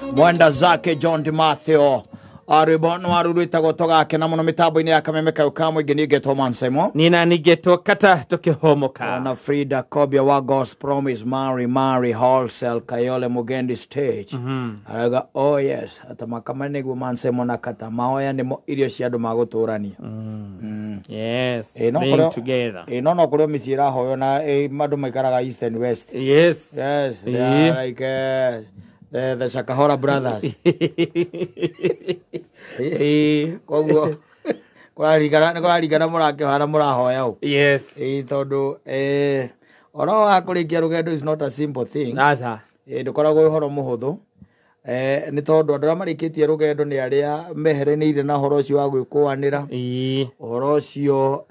Mwenda zake John DiMatteo rwĩmbo nĩ waru rwĩtagwo tũgakena mũno mĩtambo-inĩ ya kameme kayũ ka mũingĩ ningĩ man Simon Nina nigetwo kata tukihomoka. Ona Frida Kobia wa God's Promise Mary Mary Wholesale Kayole Mugendi stage. Arauga oh yes atamakama nĩguo man Simon akata mahoya nĩmo irio cia andũ magũtũrania. Yes. Ĩ, no Being kũrĩa- together. Ĩ, no no kũrĩa mĩciĩ ĩrahoywo na andũ maikaraga east and west. Yes. Yes, they are like the Shakahora brothers. Koguo kũraringana nĩ kũraringana mũrakĩhana mũrahoya ũ. Yes. Ĩ tondũ ũhoro wa kũrĩkia rũgendo is not a simple thing. Asa. Ndũkoragwo wĩ ũhoro mũhũthũ. Nĩ tondũ andũ arĩa marĩkĩtie rũgendo nĩ arĩa meheranĩire na ũhoro ũcio wa gwĩkũanĩra. Ũhoro ũcio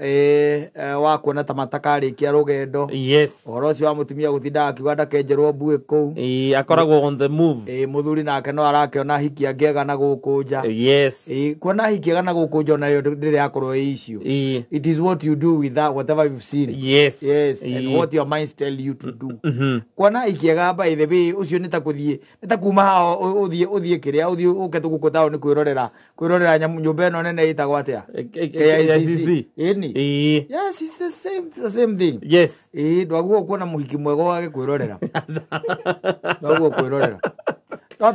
wa kuona ta matakarĩkia rũgendo. Yes. Ũhoro ũcio wa mũtumia gũtinda akiuga ndakenjerwo mbuĩ kũu. Akoragwo on the move. Mũthuri nake no arakĩona hiki angĩega na gũkũ nja. Yes. Kuona hiki ega na gũkũ nja onayo ndĩrĩ yakorwo ĩ issue. It is what you do with that whatever you've seen. Yes. Yes, and what your minds tell you to do. Kuona hiki ega by the way ũcio nĩ ta kũthiĩ nĩ ta kuma haha ũthiĩ kĩrĩa ũthiĩ ũke gũkũ taũni kwĩrorera nyũmba ĩno nene ĩtagwo atĩa? KICC. Ĩni. Yes, it's the same thing. Yes. Ndwaguo kuona mũhiki mwega wage kwĩrorera. Ndwaguo kwĩrorera. No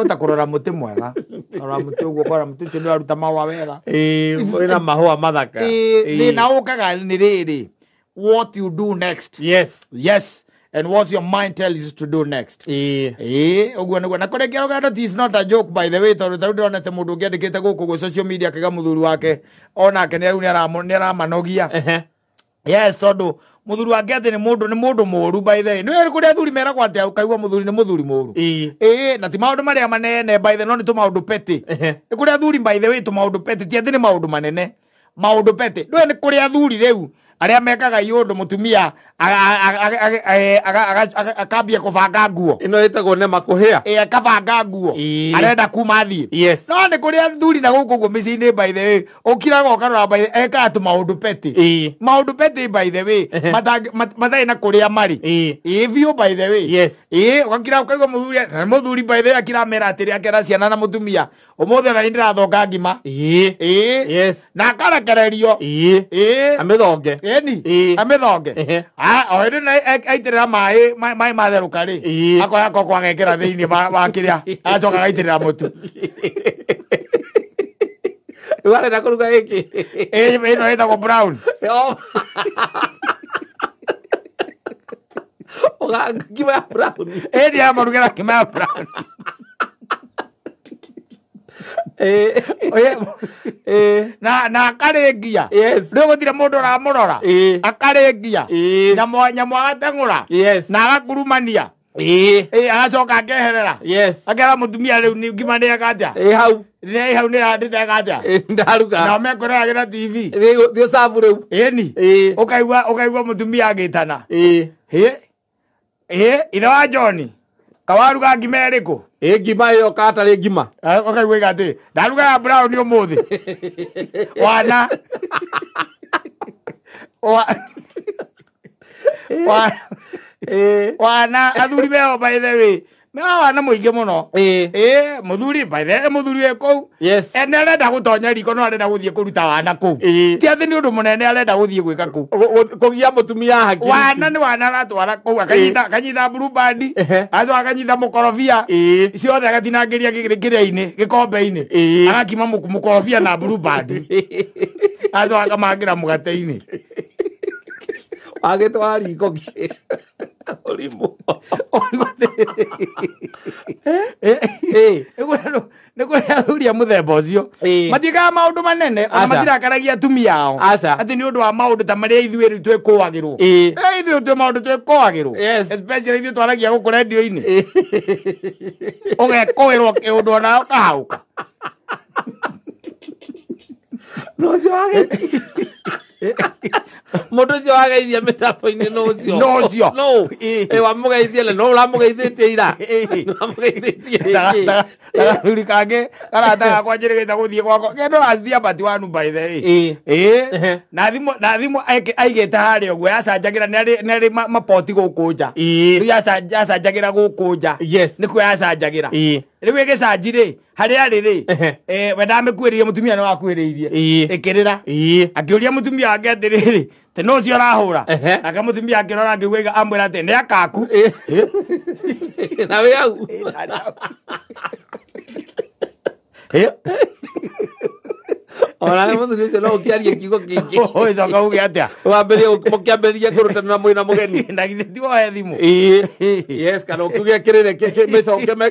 ta kũrora mũtĩ mwega. Rora mũtĩ ũguo ũkora mũtĩ ũcio nĩũraruta mahũa wega. Wĩna mahũa mathaka. Thĩna ũkaga nĩ rĩrĩ, what you do next. Yes. Yes. And what your mind tells you to do next. Ũguo nĩguo na kũrĩkia rũgendo is not a joke by the way tondũ tarĩu ndĩronete mũndũ ũngĩ andĩkĩte gũkũ gwĩ social media akĩga mũthuri wake onake nĩ rĩu nĩ aramanogia. Yes, tondũ mũthuri wake atĩ nĩ mũndũ mũru by the way. Nĩ kũrĩa athuri meragwo atĩ ũkaigua mũthuri nĩ mũthuri mũru. Na ti maũndũ marĩa manene by the no nĩ tũmaũndũ petty. Nĩ kũrĩa athuri by the way tũmaũndũ petty ti atĩ nĩ maũndũ manene. Maũndũ petty. Ndũĩ nĩ kũrĩa athuri rĩu arĩa mekaga iũndũ mũtumia akambia kũbanga nguo. Ĩno ĩtagwo nema kũhĩa. Akabanga nguo. Arenda kuma athiĩ. Yes. No nĩ kũrĩ athuri na gũkũ ũguo mĩciĩ-inĩ by the way ũkiraga ũkarora by the ekaga tũmaũndũ petty. Maũndũ petty by the way matarĩ na kũrĩa marĩ. Biũ by the way. Yes. Ũgakira ũkaigua mũthuri na mũthuri by the way akiramera atĩrĩ akera ciana na mũtumia ũmũthĩ ona nĩ ndĩrathonga ngima. Yes. Na akarekererio. Amĩthonge. Ĩni. Amĩthonge. O hĩndĩ na aitĩrĩra maĩ maĩ matherũka rĩ akoya koko agekĩra thĩinĩ wa kĩrĩa agacoka agaitĩrĩra mũtu. Rĩu arenda kũruga gĩkĩ. Ĩno ĩtagwo brown. Ngima ya brown. Ĩni amarugĩra ngima ya brown. Na akarĩngia. Yes. Rĩu gũtirĩ mũndũ ũramũrora. Akarĩngia. Nyamũ agateng'ũra. Yes. Na agakurumania. Agacoka akeherera. Yes. Akera mũtumia rĩu nĩ ngima nĩ eka atĩa? Hau. Nĩ hau nĩ ndĩreka atĩa? Ndaruga. Nao mekwĩroragĩra TV. Thiĩ ũcabu rĩu. Ĩni. Ũkaigua mũtumia agĩtana. Ithe wa John. Kawaruga ngima ĩrĩkũ? Ngima ĩyo katarĩ ngima. Ũkaigua ĩga atĩ ndaruga ya brown ũmũthĩ. Wana. Wana athuri meo by the way. Meo wana mũingĩ mũno. Mũthuri by the way mũthuri wĩ kũu. Yes. Nĩ arenda gũtonya riko no arenda gũthiĩ kũruta wana kũu. Ti atĩ nĩ ũndũ mũnene arenda gũthiĩ gwĩka kũu. Kũgia mũtumia hakiri. Wana nĩ wana aratwara kũu akanyita blue band. Agacoka akanyita mũkorobia. Ciothe agatinangĩria kĩrĩa-inĩ gĩkombe-inĩ. Agakima mũkorobia na blue band. Agacoka akamangĩra mũgate-inĩ. Agĩtwara riko kĩ. Ũrimũ. Nĩ kũrĩ athuri a mũthemba ũcio. Matiĩkaga maũndũ manene ona matirakaragia atumia ao. Atĩ nĩ ũndũ wa maũndũ ta marĩa ithuĩ rĩu twĩkũagĩrwo. Ithuĩ twĩ maũndũ twĩkũagĩrwo. Especially ithuĩ twaragia gũkũ rendio-inĩ. Ũgekũĩrwo kĩũndũ ona ũkahaũka. No ũcio wageithia. Mũndũ ũcio wageithia mĩtambo-inĩ no ũcio. No ũcio. No. Wamũgeithia le no ũramũgeithĩtie ira. Ũramũgeithĩtie. Gathuri kangĩ karata gakwa njĩrĩgĩte gũthiĩ gwakwa. Kendo racia bati wanu by the way. Na thimũ aigĩte harĩa ũguo yacanjagĩra nĩ arĩ mapoti gũkũ nja. Rĩu yacanjagĩra gũkũ nja. Yes. Nĩkuo yacanjagĩra. Rĩu ĩgĩcanji rĩ harĩa arĩ rĩ we ndamĩkuĩrĩirie mũtumia nĩ wakuĩrĩirie ĩkĩrĩra akĩũria mũtumia wake atĩrĩrĩ tĩ no ũcio ũrahũra nake mũtumia akĩrora akĩigua amwĩra atĩ nĩ akaku na wĩ hau ona mũthuri ũcio no ũkĩarie kiugo kĩngĩ ũcoka uge atĩa wambĩrĩrie mũkĩambĩrĩrie kũrutana na mwĩna mũgeni na githĩ ti woe thimũ yes kana ũkiuge kĩrĩre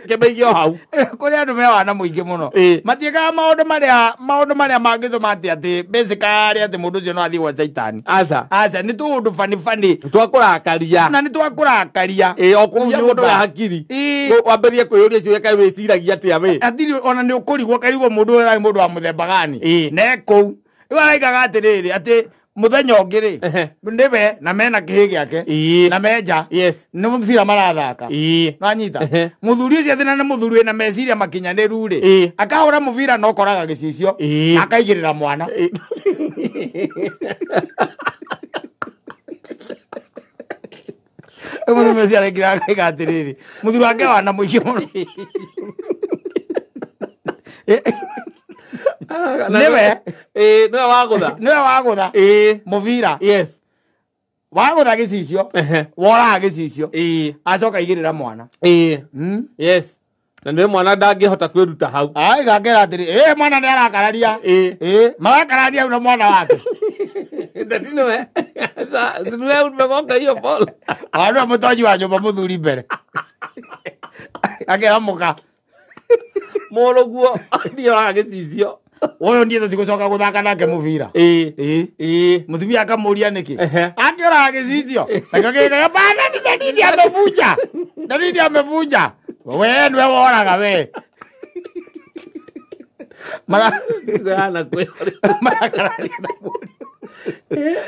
kĩmĩige o hau kũrĩ andũ me wana mũingĩ mũno matiĩkaga maũndũ marĩa mangĩtũma atĩ atĩ basically atĩ mũndũ ũcio no athiĩ gwa caitani aca aca nĩ tũũndũ bani bani twakũrakaria na nĩ twakũrakaria o kũgia mũndũ wa hakiri wambĩrĩrie kwĩyũria ciũria kaĩ wĩciragia atĩa wĩ athiri ona nĩ ũkũrigwo karigwo mũndũ ũyũ arĩ mũndũ wa mũthemba gani ne kũu rĩu araigaga atĩrĩrĩ atĩ mũthenya ũngĩ rĩ nĩwe na mena kĩhĩ gĩake na menja nĩ mũbira marathaka nanyita mũthuri ũcio athĩna nĩ mũthuri wĩna meciria makinyanĩru rĩ akahũra mũbira na ũkoraga gĩcicio na akaigĩrĩra mwana mũthuri ũcio araingĩra akaiga atĩrĩrĩ mũthuri wake wana mũingĩ mũno niwe niwe wagutha niwe wagutha muvira yes wagutha gicicio woraga gicicio acoka igirira mwana yes na niwe mwana ndangihota kwiruta hau ai gakera atiri mwana ni arakararia marakararia na mwana wake ndati niwe sasa niwe umegonga hiyo ball andu mutonyi wa nyumba muthuri mbere akera muka muruguo ni oraga gicicio uyu nie tutigucoka guthaka nake muvira mutumia akamuria niki akioraga gicicio nakio gĩkaga bana ni dalili amevunja dalili amevunja we niwe woraga we marakararia na mũriũ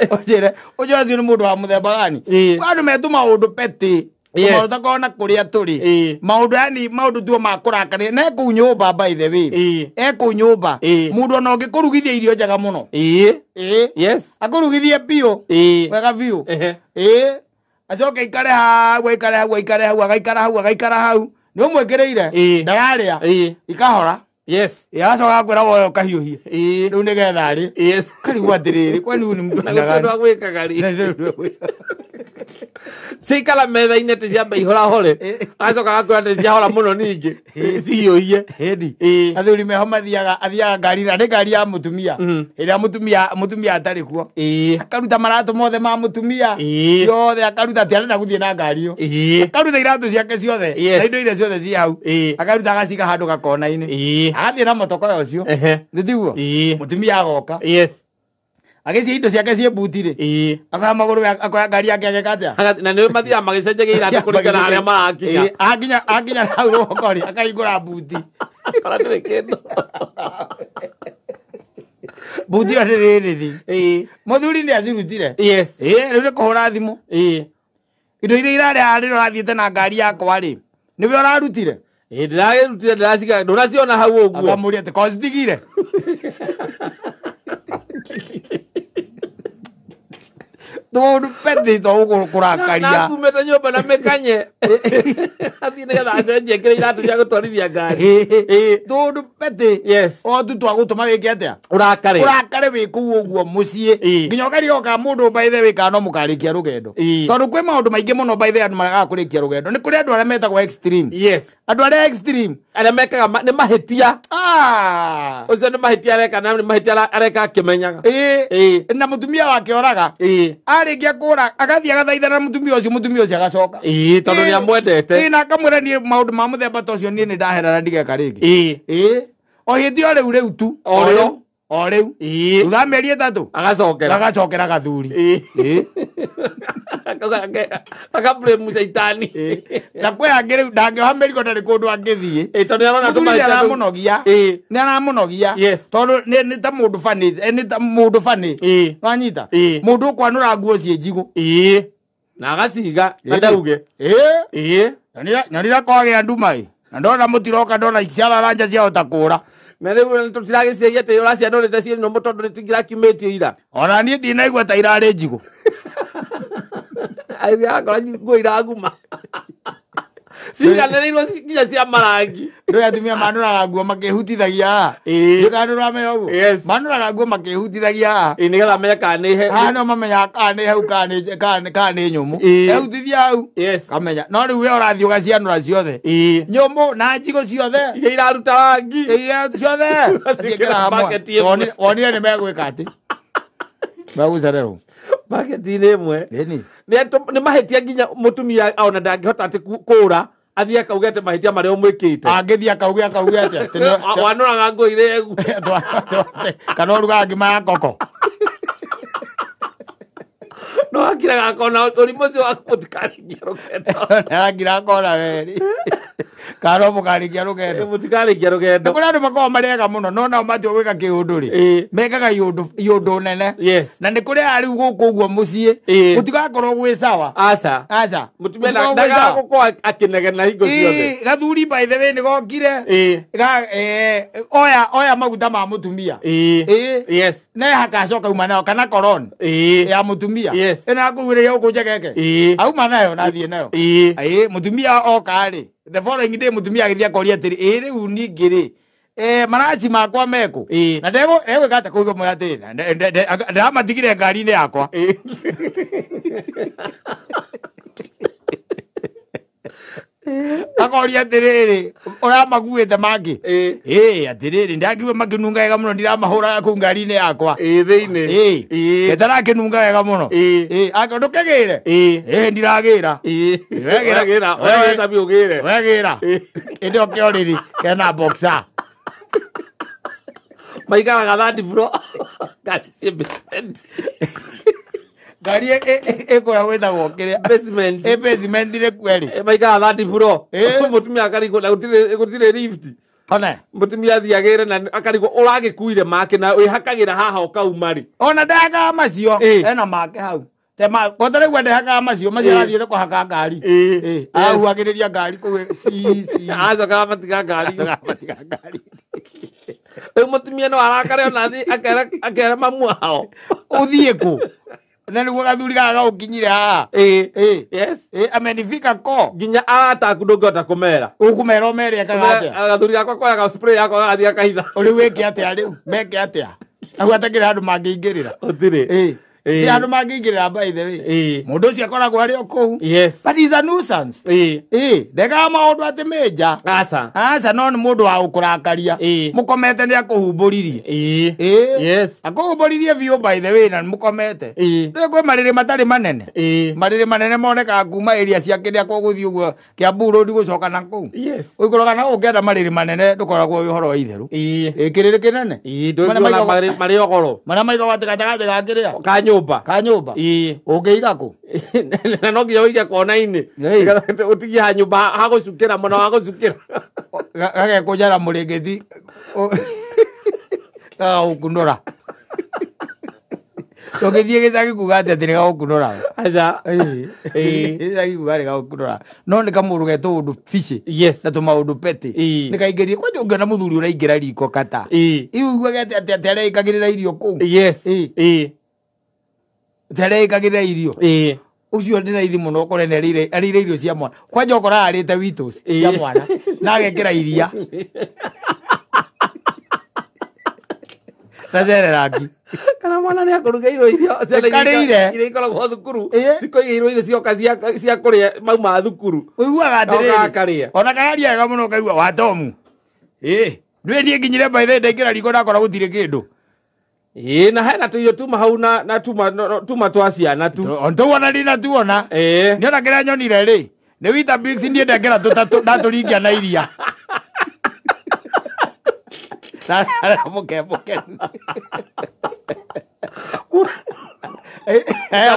ũnjĩre ũcio acio nĩ mũndũ wa mũthemba gani andũ metũ maũndũ petty maũndũ takorwo na kũrĩa tũrĩ maũndũ yani maũndũ tuo ma kũrakaria na ekũu nyũmba by the way ekũu nyũmba mũndũ ona ũngĩkũrugithia irio njega mũno yes akũrugithie biũ wega biũ acoke aikare hau aikare hau aikare hau agaikara hau agaikara hau nĩ ũmwĩkĩrĩire ndararĩa ikahora yes agacoka akwĩra woe ũkahiũhie rĩu nĩgetha arĩe yes karigwo atĩrĩrĩ kwani huyu ni mtu aina gani gwĩkaga rĩ cikara metha-inĩ atĩ ciamba ihorahore agacoka agakwĩra atĩ ciahora mũno ningĩ cihiũhie hĩndi athuri meho mathiaga athiaga ngari na nĩ ngari ya mũtumia ĩrĩa mũtumia atarĩ kuo akaruta maratũ mothe ma mũtumia ciothe akaruta atĩ arenda gũthiĩ na ngari ĩyo akaruta iratũ ciake ciothe na indo iria ciothe ci hau akaruta agaciga handũ gakona-inĩ agathiĩ na motokoya ũcio nĩ tiguo mũtumia agoka yes agĩcie indo ciake ciĩ mbuti rĩ akoya magũrũ akoya ngari yake ageka atĩa na nĩ mathiaga magĩcenjagia iratũ kũringana na harĩa marakinya akinya hau rũgongo rĩ akahingũra mbuti akora ndĩrĩ kĩndũ mbuti ĩyo ndĩrĩ rĩthi mũthuri nĩ acirutire yes rĩu nĩ kũhũra thimũ indo iria irarĩ haha rĩrĩa ũrathiĩte na ngari yakwa rĩ nĩwe ũrarutire ndĩragĩrutire ndĩraciga ndũnaciona hau ũguo akamũria atĩ ko citigire tũũndũ petty to kũrakaria nakumĩte nyũmba na mĩkanye athiĩ nĩgetha acenjie kĩrĩa iratũ cia gũtwarithia ngari tũũndũ petty yes o tu twa gũtũma wĩke atĩa ũrakare ũrakare wĩ kũu ũguo mũciĩ nginya ũkarigwo kana mũndũ by the way kana no mũkarĩkia rũgendo tondũ kwĩ maũndũ maingĩ mũno by the way andũ maregaga kũrĩkia rũgendo nĩ kũrĩ andũ arĩa metagwo extreme yes andũ arĩa extreme arĩa mekaga nĩ mahĩtia ũcio nĩ mahĩtia areka na nĩ mahĩtia areka akĩmenyaga na mũtumia wake oraga arĩkia kũra agathiĩ agathaithana na mũtumia ũcio agacoka tondũ nĩ amwendete na akamwĩra niĩ maũndũ ma mũthemba ta ũcio niĩ nĩ ndahera na ndigeka rĩngĩ o hĩndĩ o rĩu rĩu tu o rĩu o rĩu thutha wa mĩeri ĩtatũ agacokera gathuri akablame caitani na kwĩ angĩ rĩu ndangĩoha mĩrigo ndarĩ kũndũ angĩthiĩ tondũ nĩarona mũthuri nĩaramũnogia nĩaramũnogia tondũ nĩ ta mũndũ bani nĩ ta mũndũ bani wanyita mũndũ ũkwanũra nguo ciĩ njigũ na agaciga na ndauge nyonire kwagĩa nduma ĩ na ndona mũtiroka ndona ciararanja ciahota kũra na rĩu tũtiragĩciagia atĩ ũracianũrĩte ciĩ nyũmũ tondũ nĩtirakiumĩtio ira ona niĩ ndinaigua ta irarĩ njigũ akora nguo iraguma Ciganĩrĩirwo nginya cia marangi. Ndũĩ atumia manũraga nguo makĩhutithagia. Ĩĩ. Ndũkanũra me ũguo. Yes. Manũraga nguo makĩhutithagia. Ĩĩ, nĩgetha menye kana nĩ he. Haha no mamenya kana nĩ hau kana nĩ nyũmũ. Ĩĩ. Ehutithia hau. Yes. Kamenya. No rĩu we ũrathiĩ ũgacianũra ciothe. Ĩĩ. Nyũmũ na njigũ ciothe. Iria iraruta rangi. Iria ciothe. Ciĩkĩra hamwe. Bucket ĩmwe. Wonire nĩ megwĩka atĩ. Megũcererwo. Bucket-inĩ ĩmwe. Ĩni. Nĩ mahĩtia nginya mũtumia ona ndangĩhota atĩ kũũra athiĩ akauge atĩ mahĩtia marĩa ũmwĩkĩte. Angĩthiĩ akauge atĩa? Wanũraga nguo iria egu. Kana ũrugaga ngima ya koko. No akiraga akona ũrimũ ũcio waku mũtikarĩkia rũgendo. Arakira akona weri. Kana mũkarĩkia rũgendo. Mũtikarĩkia rũgendo. Nĩ kũrĩ andũ makoragwo marĩ ega mũno no nao matua gwĩka kĩũndũ rĩ. Ĩĩ. Mekaga iũndũ nene. Yes. Na nĩ kũrĩ a rĩu gũkũ ũguo mũciĩ. Ĩĩ. Gũtigakorwo gwĩ sawa. Aca. Aca. Mũtumia Gũtigakorwo gwĩ sawa. ndagagũkorwo akĩnegena hingo ciothe. Ĩĩ, gathuri by the way nĩ gokire. Ĩĩ. Oya maguta ma mũtumia. Ĩĩ. Ĩĩ. Yes. Ne hakacoka uma nayo kana koron Ĩĩ. ya mũtumia. Yes. Ĩno yakũgwĩrĩria gũkũ njegeke. Ĩĩ. Auma nayo na athiĩ nayo. Ĩĩ. Ĩĩ, mũtumia oka rĩ, the following day mũtumia agĩthiĩ akoria atĩrĩ, ĩĩ rĩu ningĩ rĩ, maraci makwa mekũ? Ĩĩ. Na ndegwĩka atĩa kũigua mwĩra atĩrĩ, ndĩramatigire ngari-inĩ yakwa. Ĩĩ. Akoria atĩrĩrĩ, ũramakuĩte mangĩ? Ĩĩ. Ĩĩ, atĩrĩrĩ, ndakiuga makĩnunga wega mũno ndiramahũraga kũu ngari-inĩ yakwa. Ĩĩ, thĩinĩ. Ĩĩ. Ĩĩ. Getarakĩnunga wega mũno. Ĩĩ. Ĩĩ, ake ndũkĩgĩre? Ĩĩ. Ĩĩ, ndiragĩra. Ĩĩ. Wegĩra. Wegĩra. Wegĩra ũgĩre. Wegĩra. Ĩndĩ oke ũrĩrĩ kena boxer. Maikaraga third floor. Ngari ciĩ basement. Ngari ĩkũrĩa gwĩtagwo kĩrĩa? Basement. Ĩ basement rĩ kweri. Maikaraga third floor. Ĩĩ. Mũtumia akarigwo na gũtirĩ lift. One. Mũtumia athiĩ agĩre na akarigwo ũragĩkuire make na wĩhakagĩra haha ũkauma rĩ. Ona ndehakaga macio. Ĩĩ. Ena make hau. Tema kota rĩu ndehakaga macio, macio Ĩĩ. arathiĩte kũhaka ngari. Ĩĩ. Ĩĩ. Ahuhagĩrĩria ngari kũu ci. Acokaga matiga ngari. Acokaga matiga ngari. Rĩu mũtumia no arakare ona athiĩ akere mamu wao. Ũthiĩ kũ? Na nĩguo gathuri gaka gaũkinyire haha. Ĩĩ. Ĩĩ. Yes. Ĩĩ, amenifika ko. Nginya arata aku ndũngĩhota kũmera. Ũkũmera ũmere ekaga atĩa? Gathuri gakwa koyaga spray yakwa gagathiĩ gakahitha. Rĩu wĩke atĩa rĩu? Meke atĩa? Hau hatakĩrĩ handũ mangĩingĩrĩra. Gũtirĩ. Ĩĩ. Ĩĩ. Ti handũ mangĩingĩrĩra by the way. Ĩĩ. Mũndũ ũcio akoragwo arĩ o kũu. Yes. But he's a nuisance. Ĩĩ. Ĩĩ, ndekaga maũndũ atĩ mĩnja. Aca. Aca, no nĩ mũndũ wa gũkũrakaria. Ĩĩ. Mũkomete nĩ akũhumbũririe. Ĩĩ. Ĩĩ. Yes. Akũhumbũririe biũ by the way na mũkomete. Ĩĩ. Rĩu kwĩ marĩrĩ matarĩ manene. Ĩĩ. Marĩrĩ manene monekaga kuma area cia kĩrĩa kũgũthiĩ ũguo Kiambu Road gũcoka na kũu. Yes. Ũikũrũkaga na ũngĩenda marĩrĩ manene ndũkoragwo wĩ ũhoro wa itherũ. Ĩĩ. Ĩĩ, kĩrĩrĩ kĩnene. Ĩĩ, Marĩa ndũngĩona marĩ ogoro. Marĩa maigagwo atĩ gatagatĩ ga kĩrĩa? Ka nyũmba. Ka nyũmba. Ĩĩ. Ũngĩiga kũ? Na no nginya ũige kona-inĩ. Ĩĩ. Ũtigie ha nyũmba ha gũcukĩra mwena wa gũcukĩra. Gagekũnja na mũrĩngĩti. Gagagũkunũra. Ũngĩthiĩ gĩcagi kuga atĩ atĩ nĩ gagũkunũra. Aca. Ĩĩ. Ĩĩ. Gĩcagi kuga nĩ gagũkunũra. No nĩ kamũndũ ge tũũndũ fishy. Yes. Na tũmaũndũ petty. Ĩĩ. Nĩ kaingĩrie. Kwanja ũngĩona mũthuri ũraingĩra riko kata. Ĩĩ. Iuguage atĩ atĩ areĩkagĩrĩra irio kũu. Yes. Ĩĩ. Ĩĩ. Atĩ areĩkagĩrĩra irio. Ĩĩ. Ũcio ndĩ raithi mũno ũkore nĩ arĩire irio cia mwana. Kwanja ũkoraga arĩte Weetos cia Ĩĩ. mwana na agekĩra iria. Na cereraki. Kana mwana nĩ akũrugĩirwo irio ciana Nĩkarĩire. iria ikoragwo thukuru. Ĩĩ. Cikoigĩirwo irio cioka cia kũrĩa mauma thukuru. Ũiguaga atĩrĩrĩ. Gakarĩa. Ona kararia wega mũno ũkaigua wa Tomu. Ĩĩ. Ndũĩ niĩ nginyire by the way ndaingĩra riko ndakora gũtirĩ kĩndũ. Ĩĩ, na hena tũirio tuma hau na tuma twa ciana tu. Tũwona ndina tuona. Ĩĩ. Nĩ ona kĩrĩa nyonire rĩ. Nĩ Weetabix niĩ ndengera tũtatũ ndatũringia na iria. Na mũke mũkenu.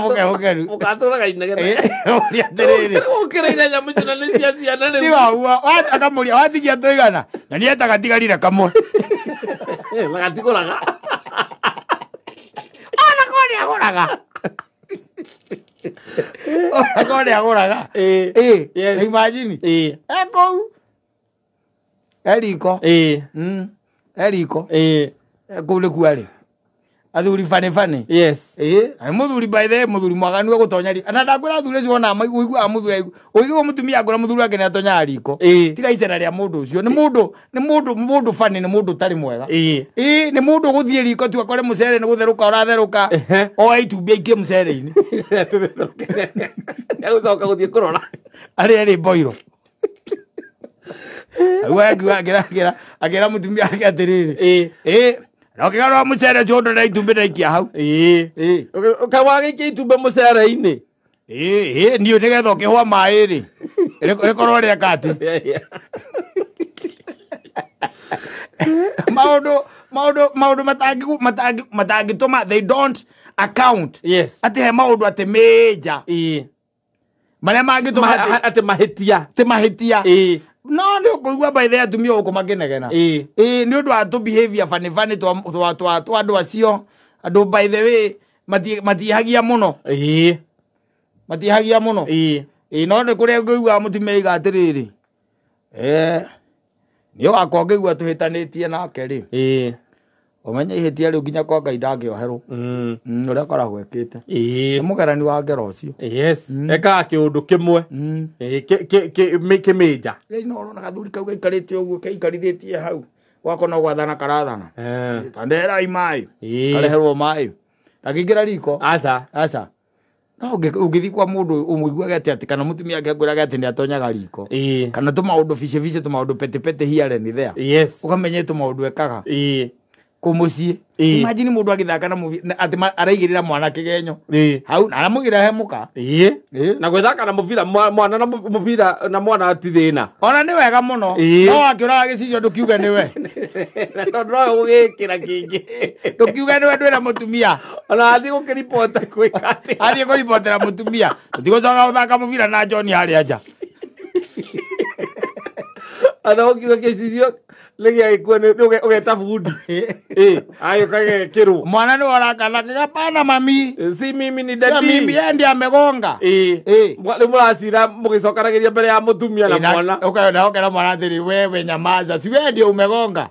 Mũke mũkenu. Mũgatũraga inegene. Ũria atĩrĩrĩ. Ũkĩrĩire nyamũ icio na nĩ cia ciana rĩu. Ti waguo. Akamũria watigia tũigana. Na niĩ etagatigarire kamwe. Na gatikũraga. Ona korwo nĩ agũraga. Ona korwo nĩ agũraga. Ĩĩ. Ĩĩ. Yes. Imagine. Ĩĩ. E kũu. E riko. Ĩĩ. E riko. Ĩĩ. Kũu nĩkuo arĩ. Athuri bane bane. Yes. Na muthuri by the muthuri mwaganu egutonya riko. Na ndakwira athuri acio ona ũiguaga muthuri ũiguaga mutumia ngora muthuri wake nĩ atonya riko. Tiga icera rĩa mũndũ ũcio. Nĩ mũndũ nĩ mũndũ mũndũ bane nĩ mũndũ ũtarĩ mwega. Nĩ mũndũ ũgũthiĩ riko tu akore mũcere nĩ gũtherũka ũratherũka. Oe itumbĩ aikie mũcere-inĩ. Nĩegũcoka gũthiĩ kũrora. Arĩa rĩ boiro. Akĩra akĩra mutumia ake atĩrĩrĩ. Na ũkĩgarũra mũcere ũcio ũndore itumbĩ ndaikia hau. Ũkawagĩikia itumbĩ mũcere-inĩ. Niĩ nĩgetha ũkĩhũa maĩ rĩ rĩkorwo rĩeka atĩ. Maũndũ maũndũ maũndũ matangĩtũma they don't account. Yes. Atĩ he maũndũ atĩ major. Marĩa mangĩtũma atĩ mahĩtia. Atĩ mahĩtia. No nĩ ũkũigua by the atumia gũkũ makĩnegena. Nĩ ũndũ wa tũ behavior funny funny twa andũ acio. Andũ by the way matihagia mũno. Matihagia mũno. No nĩ kũrĩa ngũigua mũtumia aiga atĩrĩrĩ. Nĩ wakwa ngĩigua tũhĩtanĩtie nake rĩ. Ũmenye ihĩtia rĩu nginya kwa Ngai ndangĩoherwo. Ũrĩa akoragwo ekĩte. Nĩ mũgerani wa ngero ũcio. Yes. Ekaga kĩũndũ kĩmwe. Kĩmĩnja. Rĩu no ũrona gathuri kau gaikarĩte ũguo gaikarithĩtie hau. Gwako no gwathana karathana. Ta ndeherai maĩ. Kareherwo maĩ. Akĩingĩra riko. Aca. Aca. No ũngĩthiĩ kwa mũndũ ũmũiguage atĩ kana mũtumia angĩakwĩraga atĩ nĩatonyaga riko. Kana tũmaũndũ bice bice tũmaũndũ pete pete here and there. Yes. Ũkamenye tũmaũndũ ekaga. Kũmũciĩ. Imagine mũndũ agĩthaka na atĩ araigĩrĩra mwana kĩgenyo. Hau na aramũigĩrĩra he mũka. Na gwĩthaka na mũbira mwana na mũbira na mwana ti thĩna. Ona nĩ wega mũno. No akĩũraga gĩcicio ndũkiuge nĩwe. Tondũ no gũgĩkĩra kĩngĩ. Ndũkiuge nĩwe ndwĩra mũtumia. Ona athiĩ gũkĩribota gwĩka atĩa. Athiĩ kũribotera mũtumia. Tũtigũcoka gũthaka mũbira na John harĩa nja. Ona ũkiuga gĩcicio nĩgĩagĩkua ũgeta bundi. Agĩũka gĩgekĩrwo. Mwana nĩwe ũrakana hapana mami. Si mimi ni daddy. Sio mimi yeye ndiye amegonga. Rĩu mũracira mũgĩcokanagĩria mbere ya mũtumia na mwana. Ũkona ũkera mwana atĩrĩ wewe nyamaza. Si wewe ndio umegonga.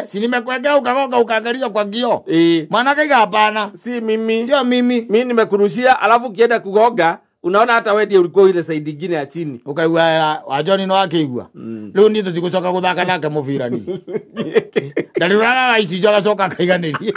Si nimekuwekea ukagonga ukaangalia kwa kioo. Mwana akaiga hapana. Si mimi. Sio mimi. Mimi nimekurushia alafu ukienda kugonga unaona hata wewe ndiye ulikuwa ile side nyingine ya chini. Ukaigua wa John no akĩigua. Rĩu niĩ tũtigũcoka gũthaka nake mũbira ni. Na rĩu arara icicio agacoka akaiganĩria.